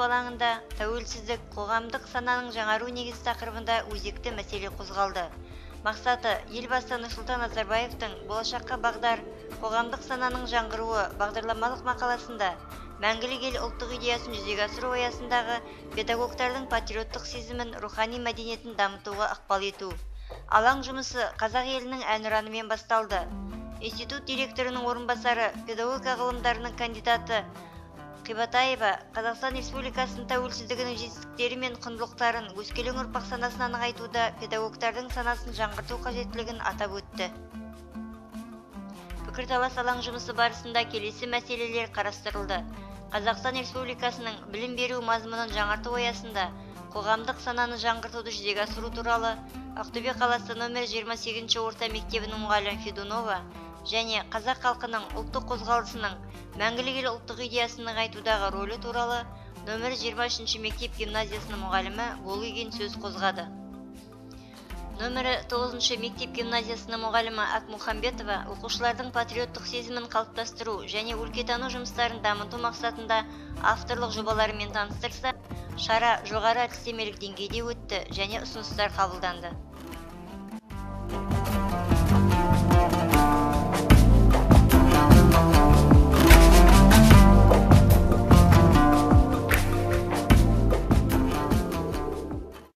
алаңында тәуелсіздік, қоғамдық сананың жаңару негізі тақырыбында өзекті мәселе қозғалды. Мақсаты Елбасы Нұрсұлтан Назарбаевтың «Болашаққа бағдар: қоғамдық сананың жаңғыруы» бағдарламалық мақаласында Мәңгілік ел ұлттық идеясын жүзеге асыру аясындағы педагогтардың патриоттық сезімін, рухани мәдениетін дамытуға ықпал ету. Алаң жұмысы Қазақ елінің әнұранымен басталды. Институт директорының орынбасары, педагогика ғылымдарының кандидаты Қибатаева Қазақстан Республикасының тәуелсіздігінің жетістіктері мен құндылықтарын өскелең ұрпақ санасына нығайтуда педагогтардың санасын жаңғырту қажеттілігін атап өтті. Пікірталас алаң жұмысы барысында келесі мәселелер қарастырылды. Қазақстан Республикасының білім беру мазмұнын жаңарту аясында қоғамдық сананы жаңғыртуды жүзеге асыру туралы Ақтөбе қаласы номер 28 орта мектебінің мұғалімі Федунова және қазақ халқының ұлттық қозғалысының Мәңгілік ел ұлттық идеясын нығайтудағы рөлі туралы нөмірі 23 мектеп гимназиясының мұғалімі Булыгин сөз қозғады. Нөмірі 9 мектеп гимназиясының мұғалімі Акмухамбетова оқушылардың патриоттық сезімін қалыптастыру және өлкетану жұмыстарын дамыту мақсатында авторлық жобаларымен таныстырса, шара жоғары әдістемелік деңгейде өтті және ұсыныстар қабылданды.